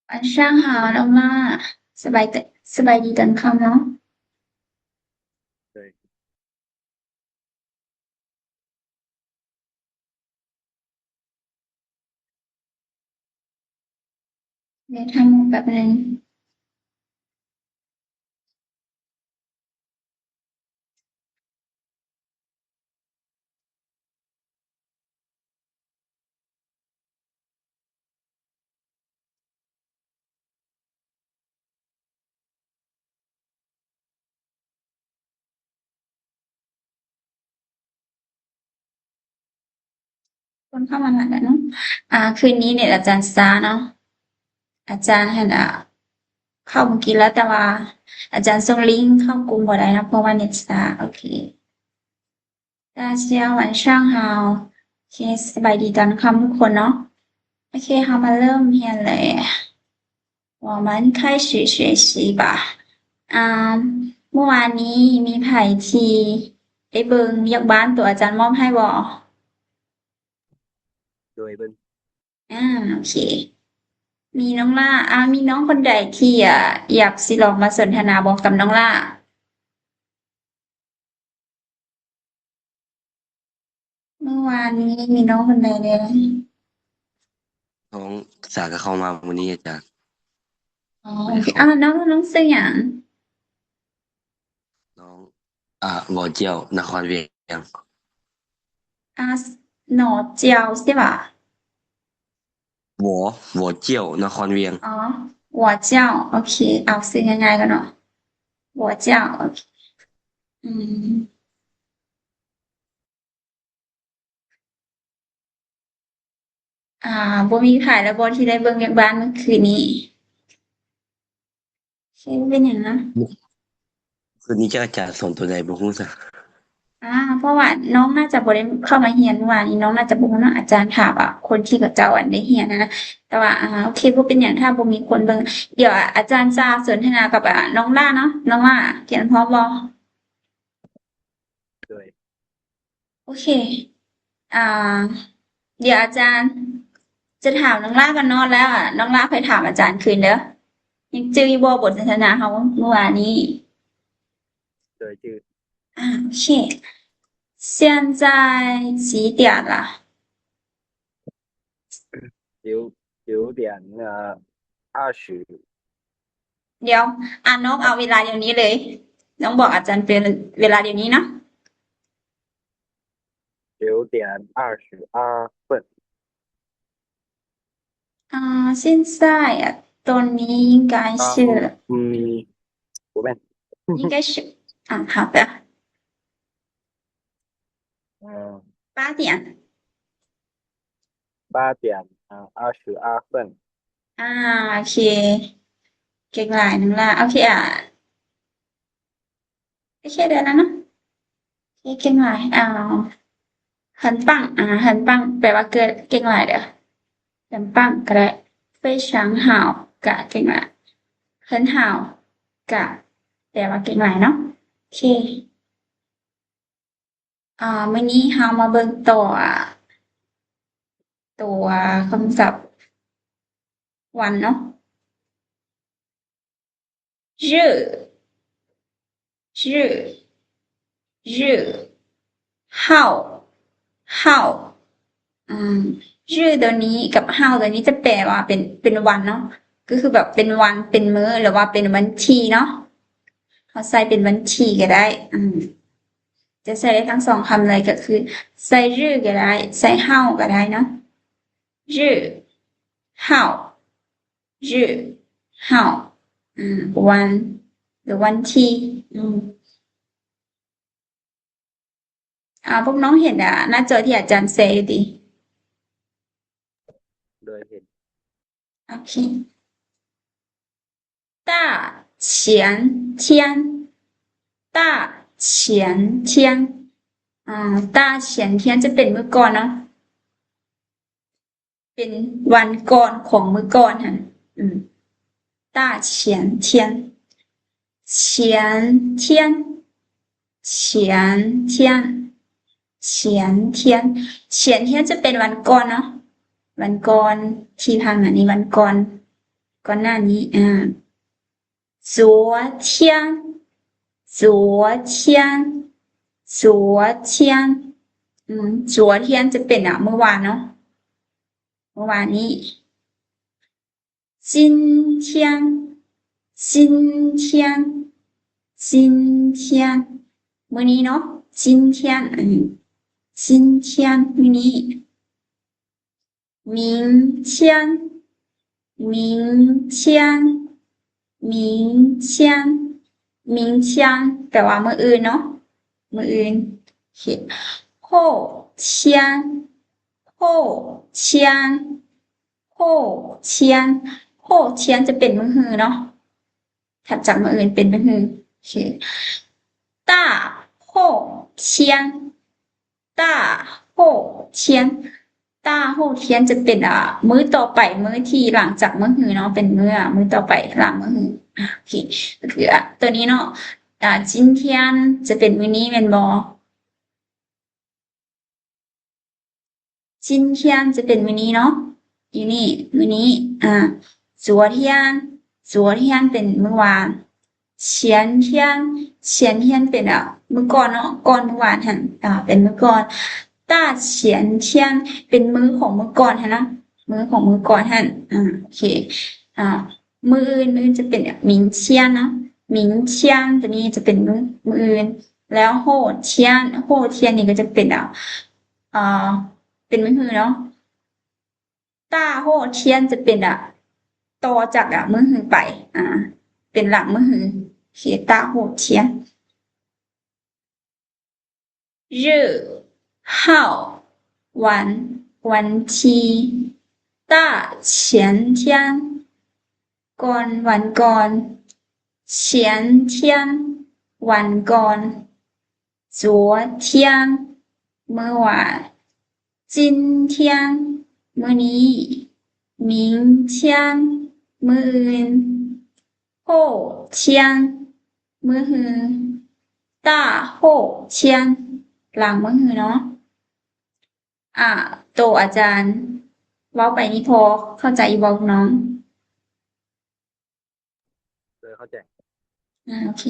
晚上好 ນ້ອງລ້າ ສະບາຍ ສະບາຍດີຕອນຄ່ຳເນາະ. ແມ່ນ ຖ້າແປັບໜຶ່ງ. ຄົນເຂົ້າມາຫຼາຍແລ້ວເນາະ. ອ່າ ຄືນນີ້ເນັດອາຈານຊ້າເນາະ. ອາຈານຫັ້ນ ອ່າ ເຂົ້າມື້ກີ້ແລ້ວ ແຕ່ວ່າອາຈານສົ່ງລິງເຂົ້າກຸ່ມບໍ່ໄດ້ເນາະ ເພາະວ່າເນັດຊ້າ. ໂອເຄ 大家晚上好. ໂອເຄ ສະບາຍດີຕອນຄ່ຳທຸກຄົນເນາະ. ໂອເຄ ເຮົາມາເລີ່ມຮຽນເລີຍ. 我们开始学习吧. ອ່າ ມື້ວານນີ້ມີໃຜທີ່ໄດ້ເບິ່ງວຽກບ້ານໂຕອາຈານມອບໃຫ້ບໍ່? ໂດຍເບິ່ງ. ອ່າ ໂອເຄ ມີນ້ອງຫຼ້າ ອ່າ ມີນ້ອງຄົນໃດທີ່ ອ່າ ຢາກຊິລອງມາສົນທະນາບໍ່ກັບນ້ອງຫຼ້າ? ມື້ວານນີ້ມີນ້ອງຄົນໃດແດ່? ນ້ອງສາກໍເຂົ້າມາມື້ນີ້ອາຈານ. ອໍ ໂອເຄ ອ້າວ ນ້ອງ ນ້ອງຊື່ຫຍັງ? ນ້ອງ ອ່າ ຫວໍ້ຈຽວ ນະຄອນວຽງ. ອ່າ ໜໍ້ຈຽວ ໃຊ່ປະ? ຫວໍ້ ຫວໍ້ຈຽວ ນະຄອນວຽງ. ອໍ ຫວໍ້ຈຽວ ໂອເຄ ເອົາຊື່ງ່າຍໆກ່ອນເນາະ ຫວໍ້ຈຽວ ໂອເຄ ອືມ. ອ່າ ບໍ່ມີໃຜແລ້ວບໍ່ ທີ່ໄດ້ເບິ່ງວຽກບ້ານມື້ຄືນນີ້? ເຮັດເປັນຫຍັງນະ? ຄືນນີ້ຈັກອາຈານສອນຕົວໃດບໍ່ຮູ້ຊະ. ອ່າ ເພາະວ່ານ້ອງໜ້າຈະບໍ່ໄດ້ເຂົ້າມາຮຽນມື້ວານນີ້ ນ້ອງໜ້າຈະບໍ່ຮູ້ເນາະ. ອາຈານຖາມວ່າຄົນທີ່ເຂົາເຈົ້າ ອັນ ໄດ້ຮຽນຫັ້ນນະ. ແຕ່ວ່າ ອ່າ ໂອເຄ ບໍ່ເປັນຫຍັງ ຖ້າບໍ່ມີຄົນເບິ່ງ. ດຽວອາຈານຈະສົນທະນາກັບ ອ່າ ນ້ອງຫຼ້າເນາະ. ນ້ອງຫຼ້າ ກຽມພ້ອມບໍ່? ໂດຍ ໂອເຄ ອ່າ ດຽວອາຈານຈະຖາມນ້ອງຫຼ້າກ່ອນເນາະ ແລ້ວນ້ອງຫຼ້າຄ່ອຍຖາມອາຈານຄືນເດີ. ຍັງຈື່ຢູ່ບໍ່ ບົດສົນທະນາເຮົາມື້ວານນີ້? ໂດຍ ຈື່. ອ່າ ໂອເຄ 现在几点了? 九 九点 呃 二十. ດຽວ ອ່າ ນ້ອງເອົາເວລາດຽວນີ້ເລີຍ ນ້ອງບອກອາຈານເປັນເວລາດຽວນີ້ເນາະ. 九点二十二分. ອ່າ 现在 ອ່າ ຕອນນີ້ 应该是 ອືມ 应该是 ອ່າ 好的 八点 八点 二十二分. ອ່າ ໂອເຄ ເກັ່ງຫຼາຍນ້ອງຫຼ້າ. ໂອເຄ ອ່າ ໂອເຄ ໄດ້ແລ້ວເນາະ ເກັ່ງຫຼາຍ. ອ່າ 很棒 ອ່າ 很棒 ແປວ່າເກັ່ງຫຼາຍເດີ. 很棒ກໍໄດ້ 非常好 ກະເກັ່ງຫຼາຍ. 很好 ກະແປວ່າເກັ່ງຫຼາຍເນາະ. ໂອເຄ ອ່າ ມື້ນີ້ເຮົາມາເບິ່ງຕົວ ຕົວຄຳສັບວັນເນາະ. 日 日 日 好 好 ອືມ 日 ຕົວນີ້ກັບ 好 ຕົວນີ້ຈະແປວ່າເປັນ ເປັນວັນເນາະ ກໍຄືແບບເປັນວັນ ເປັນມື້ ຫຼືວ່າເປັນວັນທີເນາະ. ເຮົາໃສ່ເປັນວັນທີກໍໄດ້ ອືມ ຈະໃສ່ໄດ້ທັງສອງຄຳເລີຍ ກໍຄືໃສ່ 日 ກໍໄດ້ ໃສ່ 好 ກໍໄດ້ເນາະ. 日 好 日 好 ອືມ ວັນ ຫຼື ວັນທີ ອືມ. ອ່າ ພວກນ້ອງເຫັນ ອ່າ ໜ້າຈໍທີ່ອາຈານແຊຢູ່ຕິ? ໂດຍ ເຫັນ. ໂອເຄ 大前天 大前天 ອ່າ 大前天 ຈະເປັນມື້ກ່ອນເນາະ ເປັນວັນກ່ອນຂອງມື້ກ່ອນຫັ້ນ ອືມ 大前天 前天前天 前天 前天 ຈະເປັນວັນກ່ອນເນາະ ວັນກ່ອນ ທີ່ຜ່ານມານີ້ ວັນກ່ອນ ກ່ອນໜ້ານີ້ ອາ 昨天 昨天 昨天 ອືມ 昨天 ຈະເປັນ ອາ ມື້ວານເນາະ ມື້ວານນີ້ 今天 今天 今天 ມື້ນີ້ເນາະ 今天 ອືມ 今天 ມື້ນີ້ 明天 明天 明天 明天 ແປວ່າມື້ອື່ນເນາະ ມື້ອື່ນ ໂອເຄ 后天 后天 后天 后天 ຈະເປັນມື້ຮືເນາະ ຖັດຈາກມື້ອື່ນເປັນມື້ຮື ໂອເຄ 大后天 大后天 大后天 ຈະເປັນ ອາ ມື້ຕໍ່ໄປ ມື້ທີ່ຫຼັງຈາກມື້ຮືເນາະ ເປັນມື້ ອາ ມື້ຕໍ່ໄປຫຼັງມື້ຮື ອາ ໂອເຄ ກໍຄື ອາ ຕົວນີ້ເນາະ ອາ 今天 ຈະເປັນມື້ນີ້ແມ່ນບໍ່? 今天 ຈະເປັນມື້ນີ້ເນາະ ຢູ່ນີ້ ມື້ນີ້ ອາ 昨天 昨天 ເປັນມື້ວານ 前天 前天 ເປັນ ອາ ມື້ກ່ອນເນາະ ກ່ອນມື້ວານຫັ້ນ ອາ ເປັນມື້ກ່ອນ 大前天 ເປັນມື້ຂອງມື້ກ່ອນຫັ້ນເນາະ ມື້ຂອງມື້ກ່ອນຫັ້ນ ອາ ໂອເຄ ອາ ມື້ອື່ນ ມື້ອື່ນຈະເປັນ 明天 ເນາະ 明天 ຕົວນີ້ຈະເປັນມື້ ມື້ອື່ນ ແລ້ວ 后天 后天 ນີ້ກໍຈະເປັນ ອາ ເປັນມື້ຮືເນາະ 大后天 ຈະເປັນ ອາ ຕໍ່ຈາກ ອາ ມື້ຮືໄປ ອາ ເປັນຫຼັງມື້ຮື ໂອເຄ 大后天 日 号 ວັນ ວັນທີ 大前天 ກ່ອນ ວັນກ່ອນ 前天 ວັນກ່ອນ 昨天 ມື້ວານ 今天 ມື້ນີ້ 明天 ມື້ອື່ນ 后天 ມື້ຮື 大后天 ຫຼັງມື້ຮືເນາະ ອາ ໂຕອາຈານເວົ້າໄປນີ້ພໍເຂົ້າໃຈຢູ່ບໍ່ນ້ອງ? ເອີ ເຂົ້າໃຈ ອາ ໂອເຄ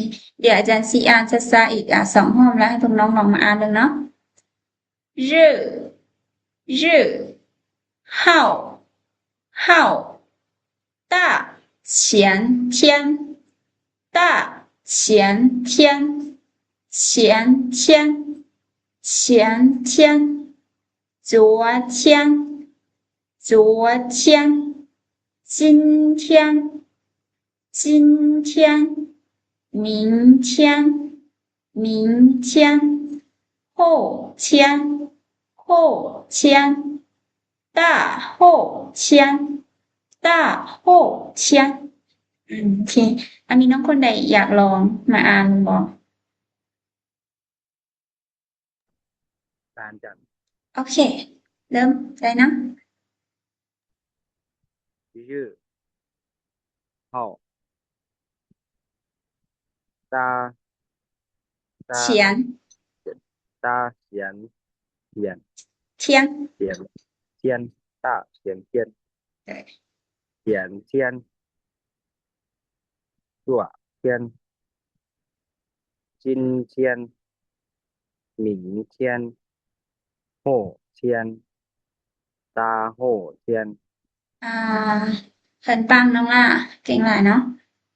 ດຽວອາຈານຊິອ່ານຊ້າໆອີກ ອາ ສອງຮອບ ແລ້ວໃຫ້ພວກນ້ອງລອງມາອ່ານເບິ່ງເນາະ 日 日 号 号 大前天 大前天 前天 前天 昨天 昨天 今天 今天 明天 明天 后天 后天 大后天 大后天 ໂອເຄ ອາ ມີນ້ອງຄົນໃດຢາກລອງມາອ່ານບໍ່? ອາຈານ ໂອເຄ ເລີ່ມໄດ້ນະ 日 号 大 大 前 大前天 天 天 天 大前天 对 前天 昨天 今天 明天 后天 大后天 ອາ ເພິ່ນປັງນ້ອງຫຼ້າ ເກັ່ງຫຼາຍເນາະ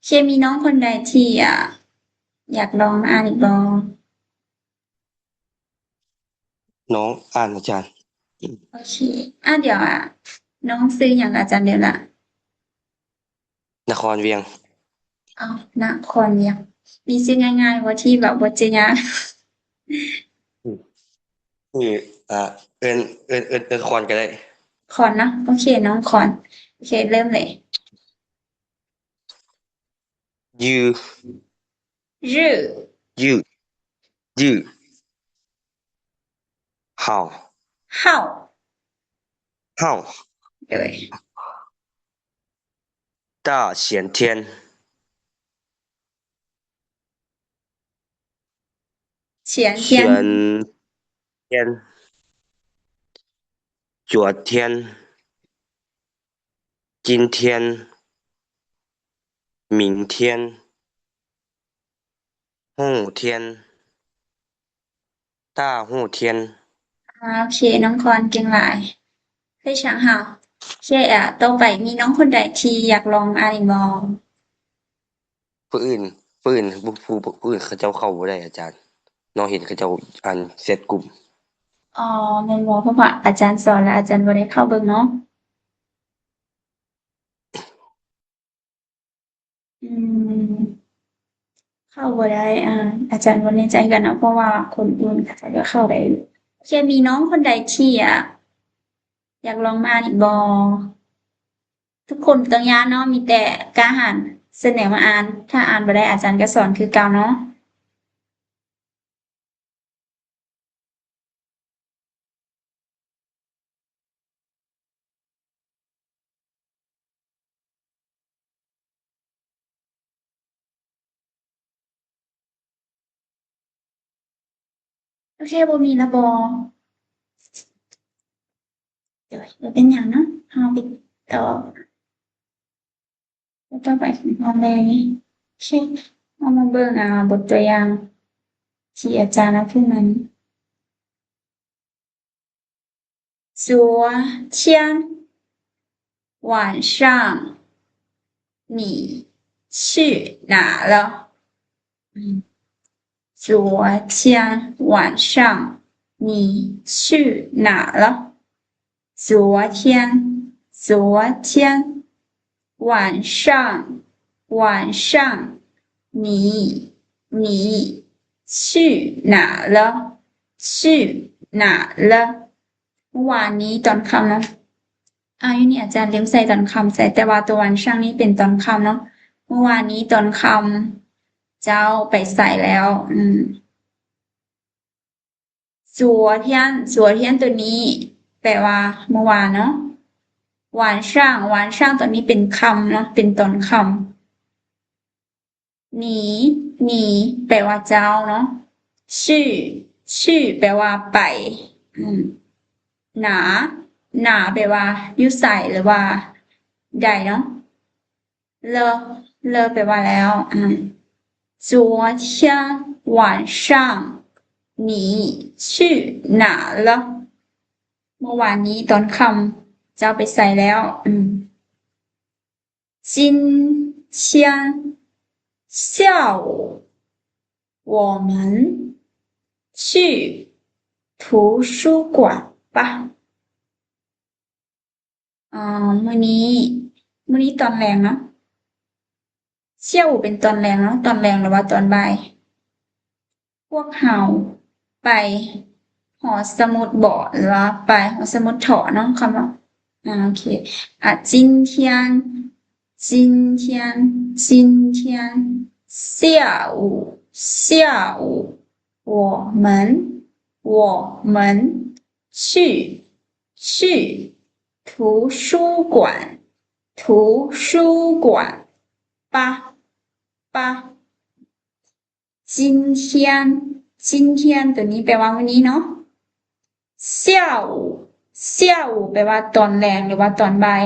ເຄ ມີນ້ອງຄົນໃດທີ່ ອາ ຢາກລອງມາອ່ານອີກບໍ່? ນ້ອງອ່ານອາຈານ ໂອເຄ ອາ ດຽວ ອາ ນ້ອງຊື່ຫຍັງອາຈານເດລະ? ນະຄອນວຽງ ອໍ ນະຄອນວຽງ ມີຊື່ງ່າຍໆບໍ່ ທີ່ແບບບໍ່ຈື່ຍາກ? ອືມ ເອີ້ນ ເອີ້ນ ເອີ້ນ ເອີ້ນຄອນກໍໄດ້ ຄອນເນາະ ໂອເຄ ນ້ອງຄອນ ໂອເຄ ເລີ່ມເລີຍ 日 日 日 日 号 号 号 对 大前天前天。前天。昨天。今天。明天。后天。 大后天。 ອ່າ ໂອເຄ ນ້ອງຄອນເກັ່ງຫຼາຍ. 非常好. ໂອເຄ ອ່າ ຕໍ່ໄປມີນ້ອງຄົນໃດທີ່ຢາກລອງອ່ານອີກບໍ່? ຜູ້ອື່ນ ຜູ້ອື່ນ ຜູ້ ຜູ້ ຜູ້ອື່ນເຂົາເຈົ້າເຂົ້າບໍ່ໄດ້ອາຈານ. ນ້ອງເຫັນເຂົາເຈົ້າອ່ານແຊັດກຸ່ມ. ອໍ ແມ່ນບໍ່? ເພາະວ່າອາຈານສອນແລ້ວອາຈານບໍ່ໄດ້ເຂົ້າເບິ່ງເນາະ. ອືມ ເຂົ້າບໍ່ໄດ້ ອາ ອາຈານບໍ່ແນ່ໃຈຄືກັນເນາະ ເພາະວ່າຄົນອື່ນເຂົາເຈົ້າກໍເຂົ້າໄດ້ຢູ່. ໂອເຄ ມີນ້ອງຄົນໃດທີ່ ອາ ຢາກລອງມາອີກບໍ່? ທຸກຄົນບໍ່ຕ້ອງຢ້ານເນາະ ມີແຕ່ກ້າຫານສະເໜີມາອ່ານ. ຖ້າອ່ານບໍ່ໄດ້ ອາຈານກໍສອນຄືເກົ່າເນາະ. ໂອເຄ ບໍ່ມີລະບໍ? ໂດຍ ບໍ່ເປັນຫຍັງເນາະ ເຮົາໄປຕໍ່ ຕໍ່ໄປຂອງເຮົາເລີຍ. ໂອເຄ ເຮົາມາເບິ່ງ ອ່າ ບົດຕົວຢ່າງທີ່ອາຈານເອົາຂຶ້ນມານີ້. 昨天晚上你去哪了？ ອືມ 昨天晚上你去哪了？ 昨天，昨天晚上，晚上，你，你去哪了？去哪了？ ມື້ວານນີ້ຕອນຄ່ຳເນາະ. ອາ ຢູ່ນີ້ອາຈານລືມໃສ່ຕອນຄ່ຳໃສ່ ແຕ່ວ່າຕົວ 晚上 ນີ້ເປັນຕອນຄ່ຳເນາະ. ມື້ວານນີ້ຕອນຄ່ຳເຈົ້າໄປໃສແລ້ວ? ອືມ 昨天 昨天 ຕົວນີ້ແປວ່າມື້ວານເນາະ. 晚上 晚上 ຕົວນີ້ເປັນຄ່ຳເນາະ ເປັນຕອນຄ່ຳ. 你 你 ແປວ່າເຈົ້າເນາະ. 去 去 ແປວ່າໄປ. ອືມ 哪 哪 ແປວ່າຢູ່ໃສ ຫຼືວ່າໃດເນາະ. 了 了 ແປວ່າແລ້ວ. ອືມ 昨天晚上你去哪了？ ມື້ວານນີ້ຕອອນຄ່ຳເຈົ້າໄປໃສແລ້ວ? ອືມ 今天下午我们去图书馆吧. ອາ ມື້ນີ້ ມື້ນີ້ຕອນແລງເນາະ. 下午 ເປັນຕອນແລງເນາະ ຕອນແລງ ຫຼືວ່າຕອນບ່າຍ. ພວກເຮົາໄປຫໍສະໝຸດບໍ ຫຼືວ່າໄປຫໍສະໝຸດເຖາະເນາະ ຄຳວ່າ ອາ ໂອເຄ ອາ 今天 今天 今天下午 下午 我们 我们 去 去图书馆 图书馆 吧 吧. 今天 今天 ຕົວນີ້ແປວ່າມື້ນີ້ເນາະ. 下午 下午 ແປວ່າຕອນແລງ ຫຼືວ່າຕອນບ່າຍ.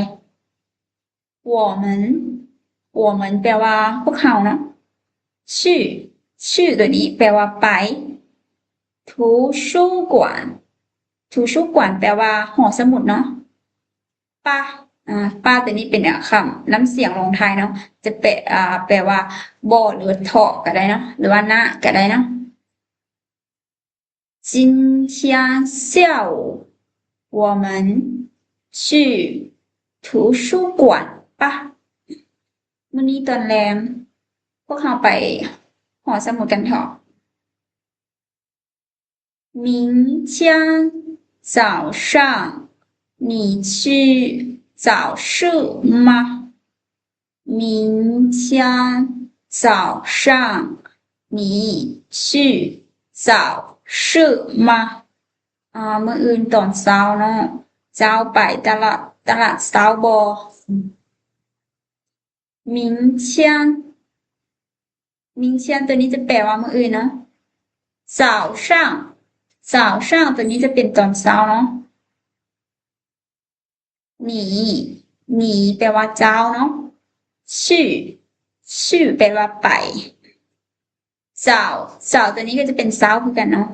我们 我们 ແປວ່າພວກເຮົາເນາະ. 去 去 ຕົວນີ້ແປວ່າໄປ. 图书馆 图书馆 ແປວ່າຫໍສະໝຸດເນາະ. 吧 ອາ 吧 ຕົວນີ້ເປັນ ອາ ຄຳ ນ້ຳສຽງລົງທ້າຍເນາະ ຈະແປ ອາ ແປວ່າບໍ່ ຫຼືວ່າເຖາະກໍໄດ້ເນາະ ຫຼືວ່ານະກໍໄດ້ເນາະ. 今天下午我们去图书馆吧. ມື້ນີ້ຕອນແລງ ພວກເຮົາໄປຫໍສະໝຸດກັນເຖາະ. 明天早上你去早市吗？明天早上你去早市吗？ ອາ ມື້ອື່ນຕອນເຊົ້າເນາະ ເຈົ້າໄປຕະຫຼາດ ຕະຫຼາດເຊົ້າບໍ່? 明天 明天 ຕົວນີ້ຈະແປວ່າມື້ອື່ນເນາະ.早上 早上 ໂຕນີ້ຈະເປັນຕອນເຊົ້າເນາະ. 你 你 ແປວ່າເຈົ້າເນາະ. 去 去 ແປວ່າໄປ. 早 早 ໂຕນີ້ກໍຈະເປັນເຊົ້າຄືກັນເນາະ.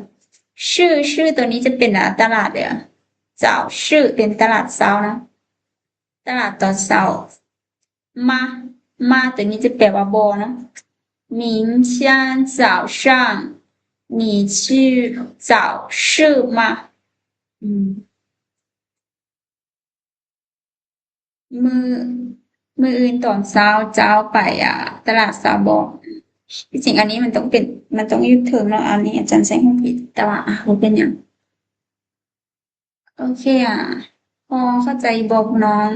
市 市 ໂຕນີ້ຈະເປັນ ອາ ຕະຫຼາດເດີ້. 早市 ເປັນຕະຫຼາດເຊົ້າເນາະ ຕະຫຼາດຕອນເຊົ້າ. 吗 吗 ໂຕນີ້ຈະແປວ່າບໍ່ເນາະ. 明天早上你去早市吗? ອືມ ມື້ ມື້ອື່ນຕອນເຊົ້າເຈົ້າໄປ ອາ ຕະຫຼາດເຊົ້າບໍ່? ທີ່ຈິງອັນນີ້ມັນຕ້ອງເປັນ ມັນຕ້ອງຢູ່ເທິງເນາະ. ອັນນີ້ອາຈານໃສ່ຮູບຜິດ ແຕ່ວ່າ ອາ ບໍ່ເປັນຫຍັງ. ໂອເຄ ອາ ພໍເຂົ້າໃຈຢູ່ບໍ່ພວກນ້ອງ?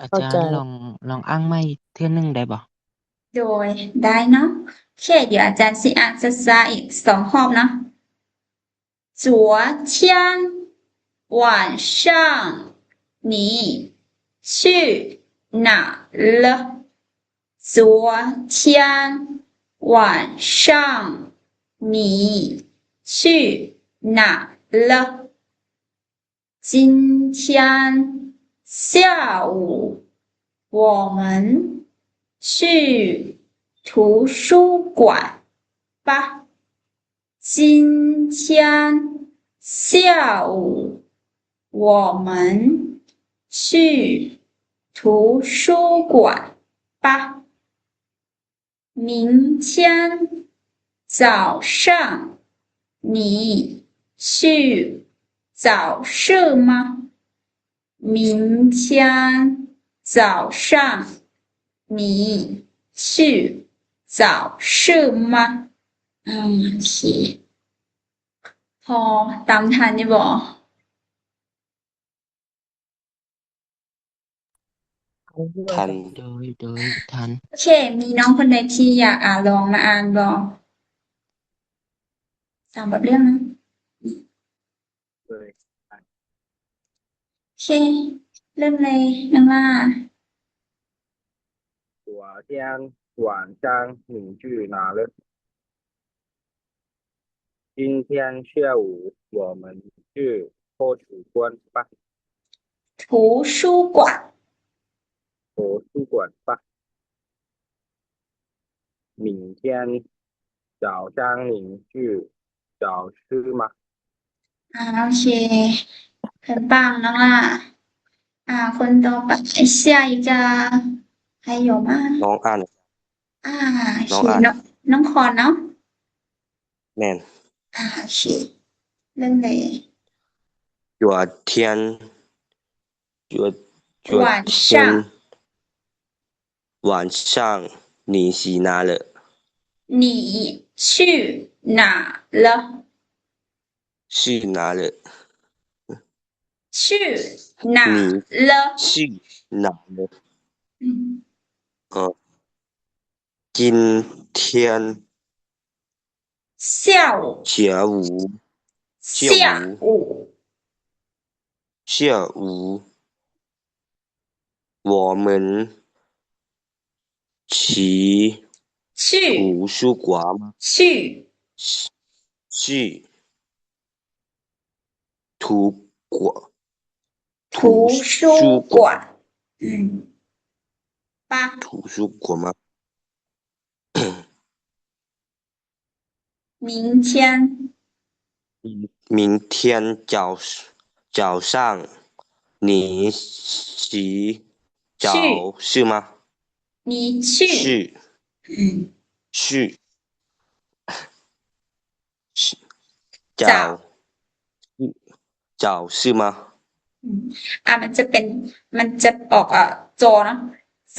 ອາຈານ ເຂົ້າໃຈ. ລອງ ລອງອ່ານໃໝ່ເທື່ອໜຶ່ງໄດ້ບໍ່? ໂດຍ ໄດ້ເນາະ. ໂອເຄ ດຽວອາຈານຊິອ່ານຊ້າໆອີກສອງຮອບເນາະ. 昨天晚上你去哪了? 昨天晚上你去哪了？ 今天下午我们去图书馆吧。今天下午我们去图书馆吧。 明天早上你去早市吗？明天早上你去早市吗？ ອືມ ໂອເຄ ພໍຕາມທັນຢູ່ບໍ່? ທັນ. ໂດຍ ໂດຍ ທັນ. ໂອເຄ ມີນ້ອງຄົນໃດທີ່ຢາກ ອາ ລອງມາອ່ານບໍ່? ຕາມບັບເລື່ອງນະ. ໂອເຄ ເລີ່ມເລີຍ ນ້ອງຫຼ້າ. 昨天晚上你去哪了？ 今天下午我们去图书馆吧。图书馆。图书馆吧。明天早上你去早市吗？ ອາ ໂອເຄ ເພິ່ນປັງນ້ອງຫຼ້າ. ອາ ຄົນຕໍ່ໄປ 下一个 ໃຫ້ໂຍມາ ນ້ອງອ່ານ. ອາ ໂອເຄ ນ້ອງອ່ານ ນ້ອງ ນ້ອງຄອນເນາະ. ແມ່ນ. ອາ ໂອເຄ ເລີ່ມເລີຍ. 昨天 昨 昨晚上 天 晚上你去哪了？你去哪了？去哪了？去哪了？你去哪了？ ອືມ 呃，今天 下午 下午 下午 下午 下午 我们去 去 图书馆吗？ 去 去 图 馆 图书馆 图书馆 吧 图书馆吗？ 明天 明，明天早，早上你去早市吗？你去 去 嗯 去 早 早市吗？ ອືມ ອ່າ ມັນຈະເປັນ ມັນຈະອອກ ເອີ ຈໍ ເນາະ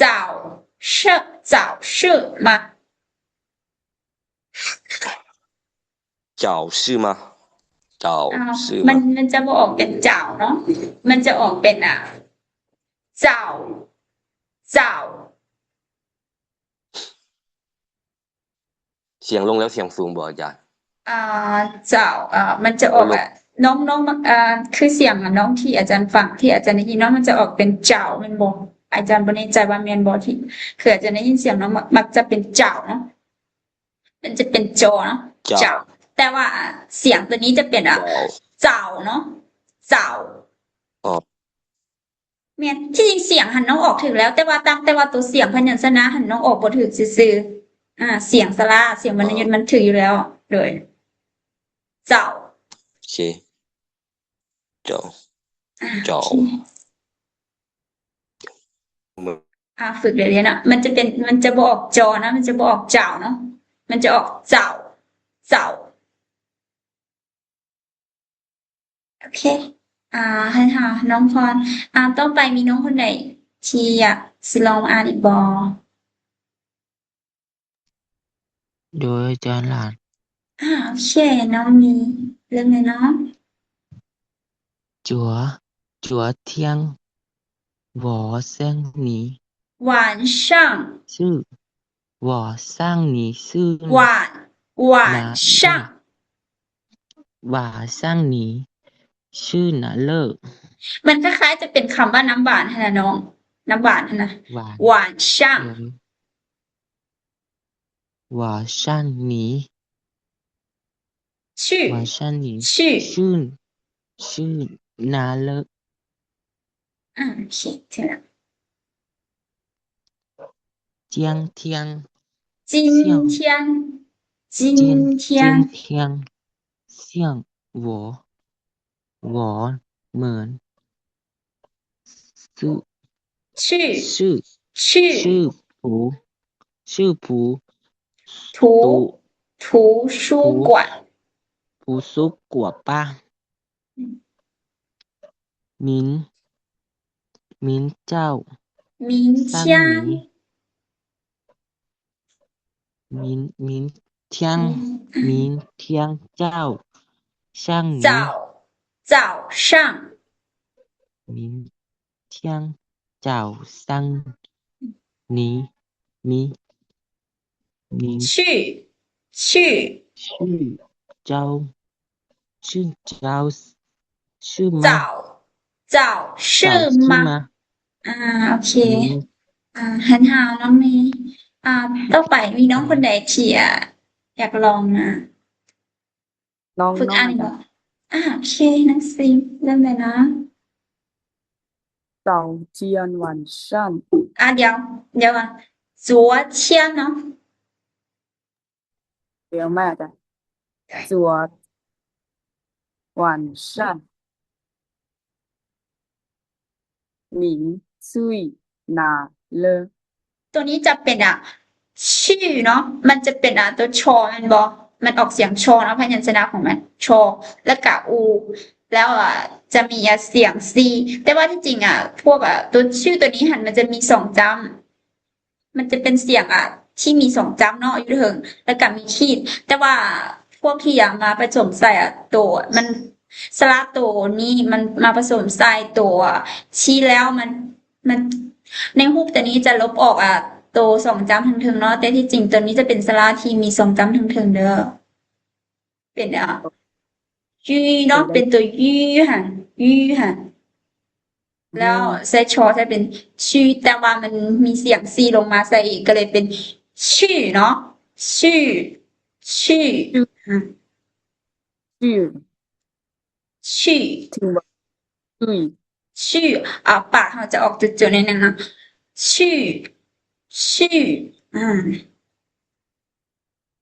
早市 早市吗? 早市吗？早市吗？ ມັນ ມັນຈະບໍ່ອອກເປັນເຈົ້າເນາະ ມັນຈະອອກເປັນ ອ່າ ເຈົ້າ ເຈົ້າ ສຽງລົງແລ້ວສຽງສູງບໍ່ອາຈານ? ອ່າ ເຈົ້າ ເອີ ມັນຈະອອກ ລົງ ນ້ອງ ນ້ອງມັກ ອ່າ ຄືສຽງ ອ່າ ນ້ອງທີ່ອາຈານຟັງ ທີ່ອາຈານໄດ້ຍິນເນາະ ມັນຈະອອກເປັນເຈົ້າແມ່ນບໍ່? ອາຈານບໍ່ແນ່ໃຈວ່າແມ່ນບໍ່ ທີ່ ຄືອາຈານໄດ້ຍິນສຽງນ້ອງມັກ ມັກຈະເປັນເຈົ້າເນາະ. ມັນຈະເປັນຈໍເນາະ ເຈົ້າ ເຈົ້າ ແຕ່ວ່າສຽງຕົວນີ້ຈະເປັນ ເຈົ້າ ເຈົ້າເນາະ ເຈົ້າ ອໍ ແມ່ນ ທີ່ຈິງສຽງຫັ້ນນ້ອງອອກຖືກແລ້ວ ແຕ່ວ່າ ຕາມ ແຕ່ວ່າຕົວສຽງພະຍັນຊະນະຫັ້ນນ້ອງອອກບໍ່ຖືກຊື່ໆ ອາ ສຽງສະຫຼະ ສຽງວັນນະຍຸດ ອໍ ມັນຖືກຢູ່ແລ້ວ ໂດຍ ເຈົ້າ ໂອເຄ ເຈົ້າ ອາ ເຈົ້າ ໂອເຄ ອາ ຝຶກເລື້ອຍໆເນາະ ມັນຈະເປັນ ມັນຈະບໍ່ອອກຈໍເນາະ ມັນຈະບໍ່ອອກເຈົ້າເນາະ ມັນຈະອອກເຈົ້າ ເຈົ້າ ໂອເຄ ອາ ໃຫ້ເຮົາ ນ້ອງພອນ ອາ ຕໍ່ໄປມີນ້ອງຄົນໃດທີ່ຢາກຊິລອງອ່ານອີກບໍ່? ໂດຍ ອາຈານຫຼານ ອາ ໂອເຄ ນ້ອງມີ ເລີ່ມເລີຍເນາະ 昨 昨天 我想你 晚上 是 我想你 是 晚 晚上 晚上你 是哪里 ມັນຄ້າຍໆຈະເປັນຄຳວ່ານ້ຳຫວານຫັ້ນນະນ້ອງ ນ້ຳຫວານຫັ້ນນະ 晚 晚上 嗯 晚上你 去 晚上你 去 是 是哪里 ອາ ໂອເຄ ຖືກແລ້ວ 今天 今天 今 今 天 今天 像我 我们 是 去 是 去 是图 是图 图 图书馆 图书馆吧 嗯 明 明朝 明天 明 明天 明天早上你 早 早上 明天早上你 你 你 去 去 去朝 去朝 是吗 早 早 是吗 早是吗 ອາ ໂອເຄ ອືມ ອາ ຫັນຫານ້ອງເມ ອາ ຕໍ່ໄປມີນ້ອງຄົນໃດທີ່ ອາ ຢາກລອງ ອາ ນ້ອງ ຝຶກອ່ານ ນ້ອງ ບໍ່ ອາ ໂອເຄ ນ້ອງຊິງ ເລີ່ມເລີຍນະ 早间晚上 ອາ ດຽວ ດຽວກ່ອນ 昨天ເນາະ ດຽວ ໃໝ່ອາຈານ 昨 晚上 你去哪里 ໂຕນີ້ຈະເປັນ ອາ 去 ເນາະ ມັນຈະເປັນ ອາ ໂຕ ຊ ແມ່ນບໍ່? ມັນອອກສຽງ ຊ ເນາະ ພະຍັນຊະນະຂອງມັນ ຊ ແລ້ວກະ ອູ ແລ້ວ ອາ ຈະມີ ອາ ສຽງ ຊີ ແຕ່ວ່າທີ່ຈິງ ອາ ພວກ ອາ ໂຕ ຊື່ ໂຕນີ້ຫັ້ນ ມັນຈະມີສອງຈ້ຳ ມັນຈະເປັນສຽງ ອາ ທີ່ມີສອງຈ້ຳເນາະ ຢູ່ເທິງ ແລ້ວກະມີຂີດ ແຕ່ວ່າພວກທີ່ ອາ ມາປະສົມໃສ່ ອາ ໂຕ ມັນ ສະຫຼະໂຕນີ້ມັນມາປະສົມໃສ່ໂຕ ອາ ຊີ ແລ້ວມັນ ມັນ ໃນຮູບໂຕນີ້ຈະລົບອອກ ອາ ໂຕສອງຈ້ຳທາງເທິງເນາະ ແຕ່ທີ່ຈິງໂຕນີ້ຈະເປັນສະຫຼະທີ່ມີສອງຈ້ຳທາງເທິງເດີ. ເປັນ ອາ ຍືເນາະ ເປັນໂຕຍືຫັ້ນ ຍືຫັ້ນ ແລ້ວໃສ່ ຊ ໃສ່ເປັນ ຊື ແຕ່ວ່າມັນມີສຽງ ຊີ ລົງມາໃສ່ອີກ ກໍເລີຍເປັນ ຊື ເນາະ ຊື ຊື ອືມ ຊື ຊື ຖືວ່າ ຊື ອາ ປາກເຮົາຈະອອກຈຸດໆໜ້ອຍໜຶ່ງເນາະ ຊື ຊື ອາ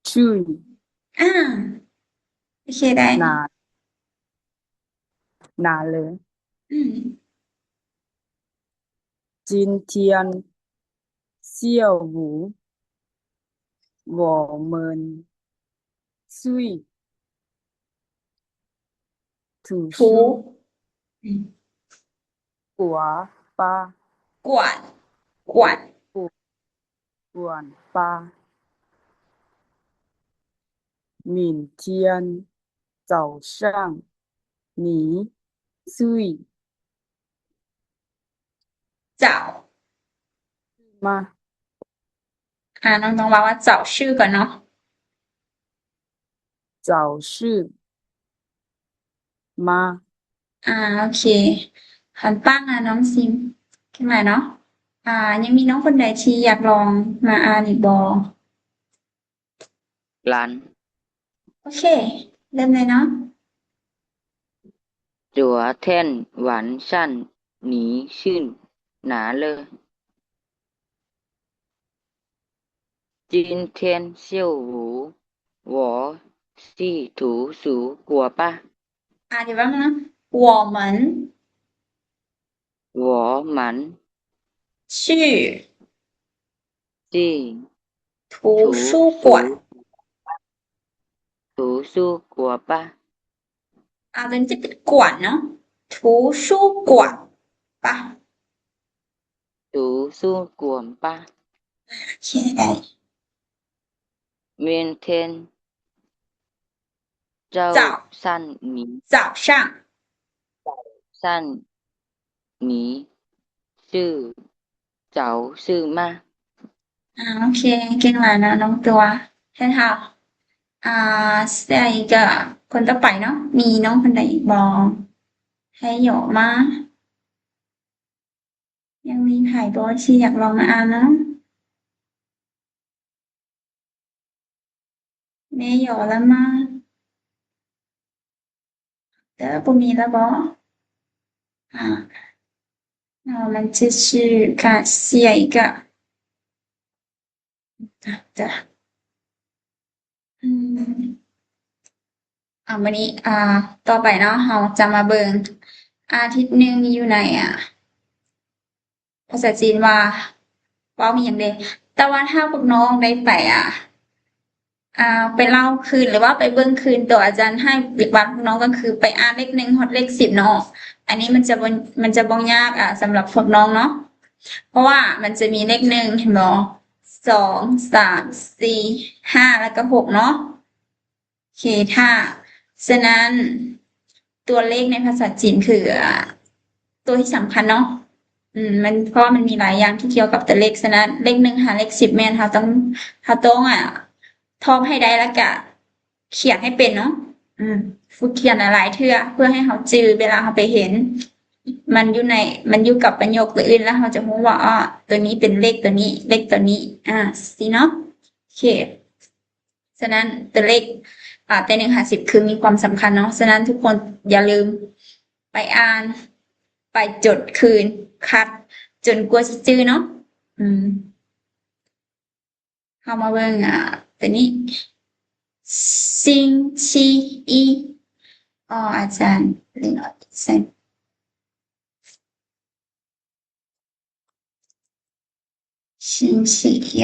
ຊື່ ອາ ໂອເຄ ໄດ້ ນາ ນາເລີຍ ອືມ 今天 下午 我们去图书 图 อืม 馆吧 馆 馆 馆吧 明天早上你去 早 吗 ອາ ນ້ອງຕ້ອງເວົ້າວ່າ 早去 ກ່ອນເນາະ 早去吗 ອາ ໂອເຄ ຄັນປັງ ອາ ນ້ອງຊິງ ຂຶ້ນມາເນາະ ອາ ຍັງມີນ້ອງຄົນໃດທີ່ຢາກລອງມາອ່ານອີກບໍ່?兰。 ໂອເຄ ເລີ່ມເລີຍເນາະ. 昨天晚上你去哪了？今天下午我去图书馆吧。 ອ່ານອີກຄັ້ງໜຶ່ງນະ. 我们 我们 去 去 图书馆 图书馆 图书馆吧。 ອ່າ ຕົວນີ້ຈະເປັນກວນເນາະ 图书馆吧 图书馆吧。 ໂອເຄ ໄດ້. 明天 早上你 早上 早上你去早市吗？ ອ່າ ໂອເຄ ເກັ່ງຫຼາຍເນາະນ້ອງຕົວະ. ແລ້ວຖ້າ ອ່າ ໃສ່ກະຄົນຕໍ່ໄປເນາະ ມີນ້ອງຄົນໃດອີກບໍ່? ໃຫ້ຫຍໍ້ມາ. ຍັງມີໃຜບໍ່ທີ່ຢາກລອງມາອ່ານນຳ? ແມ່ຢໍລະມາເດີ ບໍ່ມີລະບໍ? ອ່າ 那我们继续看下一个。 ອືມ ອ່າ ມື້ນີ້ ອ່າ ຕໍ່ໄປເນາະ ເຮົາຈະມາເບິ່ງອາທິດໜຶ່ງຢູ່ໃນ ອ່າ ພາສາຈີນວ່າ ເວົ້າມີຫຍັງເດ? ແຕ່ວ່າຖ້າພວກນ້ອງໄດ້ໄປ ອ່າ ອ່າ ໄປເລົ່າຄືນ ຫຼືວ່າໄປເບິ່ງຄືນ ໂຕອາຈານໃຫ້ເດັກວັດພວກນ້ອງ ກໍຄືໄປອ່ານເລກໜຶ່ງຮອດເລກສິບເນາະ. ອັນນີ້ມັນຈະບໍ່ ມັນຈະບໍ່ຍາກ ອ່າ ສຳລັບພວກນ້ອງເນາະ ເພາະວ່າມັນຈະມີເລກໜຶ່ງ ເຫັນບໍ່? ສອງ ສາມ ສີ່ ຫ້າ ແລ້ວກໍຫົກເນາະ. ໂອເຄ ຖ້າ ສະນັ້ນ ຕົວເລກໃນພາສາຈີນຄື ອາ ຕົວທີ່ສຳຄັນເນາະ ອືມ ມັນ ເພາະວ່າມັນມີຫຼາຍຢ່າງທີ່ກ່ຽວກັບຕົວເລກ. ສະນັ້ນ ເລກໜຶ່ງຫາເລກສິບ ແມ່ນເຮົາຕ້ອງ ເຮົາຕ້ອງ ອາ ທ່ອງໃຫ້ໄດ້ ແລ້ວກະຂຽນໃຫ້ເປັນເນາະ. ອືມ ຝຶກຂຽນຫຼາຍໆເທື່ອ ເພື່ອໃຫ້ເຮົາຈື່ ເວລາເຮົາໄປເຫັນ ມັນຢູ່ໃນ ມັນຢູ່ກັບປະໂຫຍກຕົວອື່ນ ແລ້ວເຮົາຈະຮູ້ວ່າ ອໍ ຕົວນີ້ເປັນເລກຕົວນີ້ ເລກຕົວນີ້ ອາ ຊີ້ເນາະ. ໂອເຄ ສະນັ້ນ ຕົວເລກ ອ່າ ແຕ່ໜຶ່ງຫາສິບ ຄືມີຄວາມສຳຄັນເນາະ. ສະນັ້ນ ທຸກຄົນຢ່າລືມໄປອ່ານ ໄປຈົດຄືນ ຄັດ ຈົນກວ່າຊິຈື່ເນາະ. ອືມ ເຮົາມາເບິ່ງ ອ່າ ຕົວນີ້ 星期一 ອໍ ອາຈານເລີຍເນາະ 星期一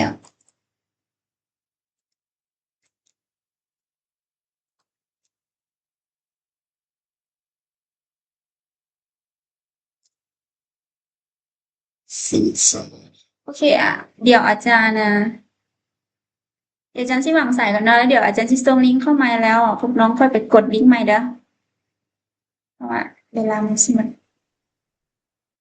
ໂອເຄ ອ່ະ ດຽວອາຈານ ອ່າ ດຽວອາຈານຊິວາງສາຍກ່ອນເນາະ ແລ້ວດຽວອາຈານຊິສົ່ງລິງເຂົ້າໃໝ່ ແລ້ວພວກນ້ອງຄ່ອຍໄປກົດລິງໃໝ່ເດີ. ເພາະວ່າເວລາມັນຊິໝົດ